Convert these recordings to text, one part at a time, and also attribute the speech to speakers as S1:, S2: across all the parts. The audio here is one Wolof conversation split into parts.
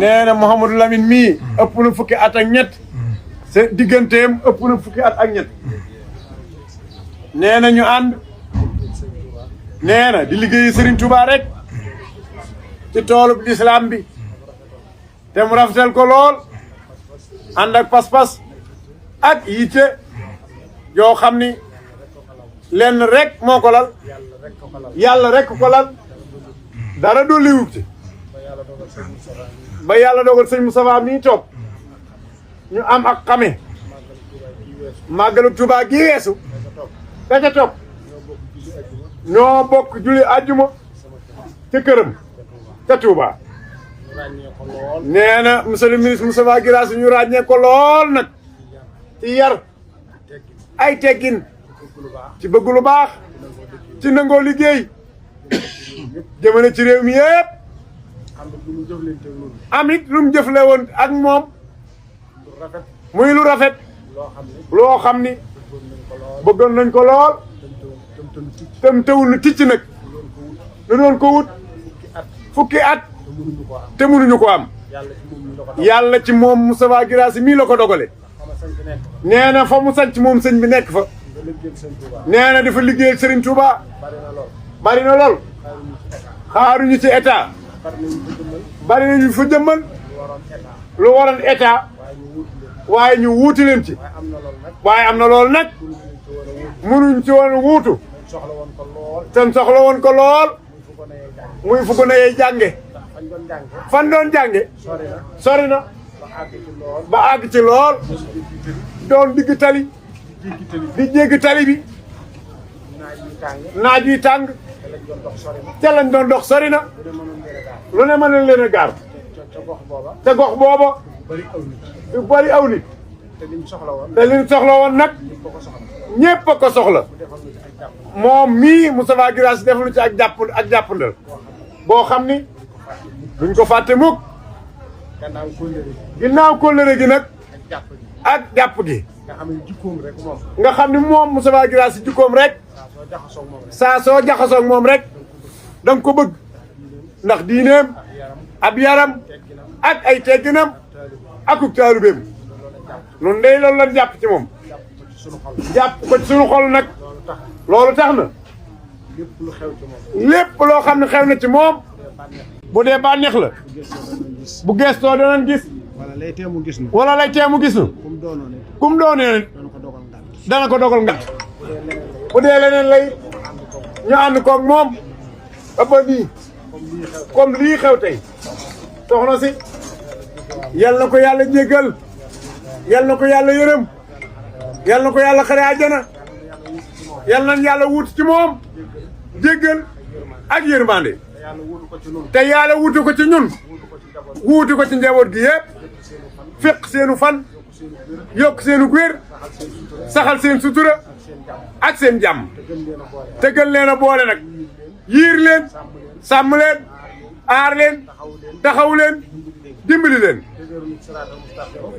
S1: nee na Mouhamadou Lamine mii ëpp na fukki at ak ñett sa digganteem ëpp na fukki at ak ñett nee na ñu ànd nee na di liggéeyi Serigne Touba rek ci toolub lislaam bi te mu rafetal ko lool ànd ak pas-pas ak yitte yoo xam ni lenn rek moo ko lal yàlla rek ko lal dara dolli wut ci ba yàlla dogal sëñ Moustapha mii toog ñu am ak xame màggalu Touba gi weesu da ca topp ñoo bokk julli àjjuma ca këram ca Touba nee na monsieur le ministre Moustapha Guirassy ñu ràññee ko lool nag ci yar ay teggin ci bëgg lu baax ci nangoo liggéey jëmale ci réew mi yëpp am it lu mu jëfle woon ak moom muy lu rafet loo xam ni bëggoon nañ ko lool tam tewul nu ticc nag nu doon ko wut fukki at te mënuñu ko am yàlla ci moom Moustapha Guirassy mii la ko dogale nee na fa mu sanc moom sëñ bi nekk fa nee na dafa liggéey Serigne Touba bari na lool xaaruñu ci état bari nañu fa jëmmal lu waroon état waaye ñu wuuti leen ci waaye am na lool nag mënuñ ci woon wuutu ten soxla woon ko lool muy fu ko nayee jànge fan doon jànge sori na ba àgg ci lool doon digg tali di jéggi tali bi naaj wi tàng ca lañ doon dox sori na lu ne mën na leen a gaar te gox booba du bari aw nit te liñ soxla woon nag ñépp a ko soxla moom mii Moustapha Guirassy def lu ci ak jàppandal boo xam ni duñ ko fàtte mukk ginnaaw kóllëre gi nag ak jàpp gi nga xam ni moom Moustapha Guirassy jikkoom rek saa soo jaxasoog moom rek danga ko bëgg ndax diineem ab yaram ak ay tegginam akuk taalubeem noonu day loolu lan jàpp ci moom jàpp ko ci suñu xol nag loolu tax na lépp loo xam ne xew na ci moom bu dee bànneex la bu gestoo danañ gis
S2: wala lay teemu gis na
S1: wala lay teemu gis na kum doonee dana ko dogal ngat bu dee leneen lay ñu ànd koog moom ba nii comme lii xew tey soxna si yal na ko yàlla jéggal yal na ko yàlla yërëm yal na ko yàlla xare àjjana yal nañ yàlla wut ci moom jéggal ak yërmande te yàlla wutu ko ci ñun wuutu ko ci njaboot gi yëpp fekk seenu fan yokk seenu wér saxal seen sutura ak seen jàmm te gën leen a boole nag yiir leen sàmm leen aar leen taxaw leen dimbali leen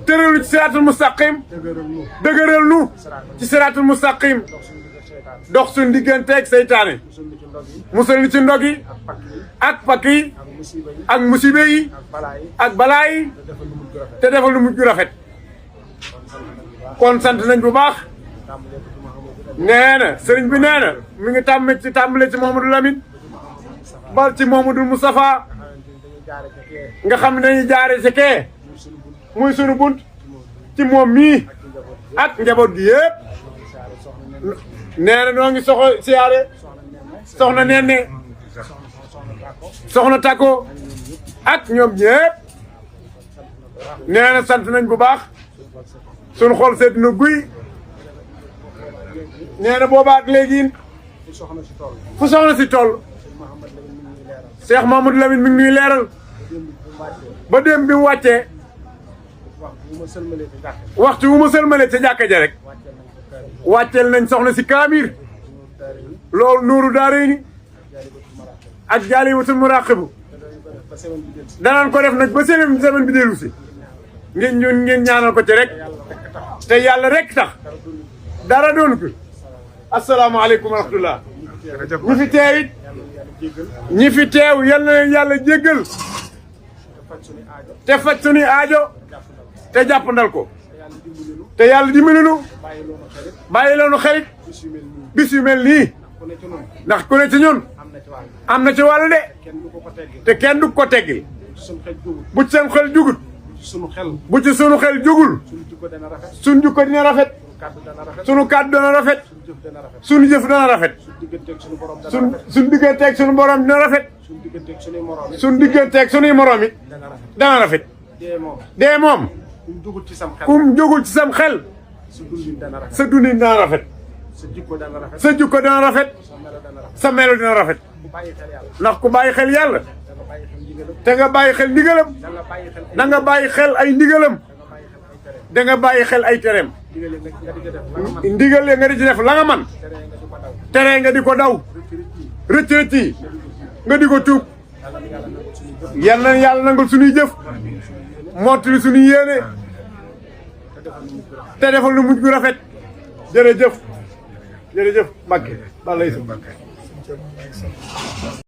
S1: tëralu ci siraatul mustaqim dëgëral nu ci siraatul mustaqim dox suñ digganteeg seytaane musal ni ci ndog yi ak pakk yi ak musibe yi ak balaa yi te defal lu mujj rafet kon sant nañ bu baax nee na sëriñ bi nee na mi ngi tàmbale ci Mouhamadou Lamine ba ci Mouhamadou Moustapha nga xam ne dañuy jaare ci kee muy sunu bunt ci moom mii ak njaboot gi yëpp nee na noo ngi siyaare soxna Nene soxna Tako ak ñoom ñëpp nee na sant nañ bu baax sunu xol sedd na guy nee na boobaak léegi fu soxna si toll Cheikh Mamadou Lamine mi ngi ñuy leeral ba démb bi mu wàccee waxtu wu ma sëlmalee ca jàkka ja rek wàcceel nañ soxna si kaamir loolu nuuru daarayni ak jaalibatul muraaqibu danaan ko def nag ba semaine bi dellu si ngeen ñaanal ko ci rek te yàlla rek tax dara doon ko asalaamaaleykum wa rahmatullah ñu fi teewit ñi fi teew yal na leen yàlla jéggal te faj suñuy aajo te jàppandal ko te yàlla dimbali nu bàyyi loonu xarit bis yu mel nii ndax ku ne ci ñun am na ci wàll de te kenn du ko teggil bu ci seen xel jugut bu ci sunu xel jugul suñ jukko dina rafet sunu kàddu dana rafet sunu jëf dana rafet suñ digganteeg sunu borom dina rafet suñ digganteeg sunuy morom it dana rafet dee moom kum jugul ci sam xel sa dundin dana rafet sa jukko dana rafet sa melo dina rafet ndax ku bàyyi xel yàlla te nga bàyyi xel ndigalam da nga bàyyi xel ay ndigalam da nga bàyyi xel ay tereem ndigal nga di ci def la nga man tere nga di ko daw rëcc rëcc yi nga di ko tuub yal na yàlla nangul suñuy jëf mottali suñuy yéene te defal nu mujj gu rafet jërëjëf jërëjëf Mbacke ba lay sa Mbacke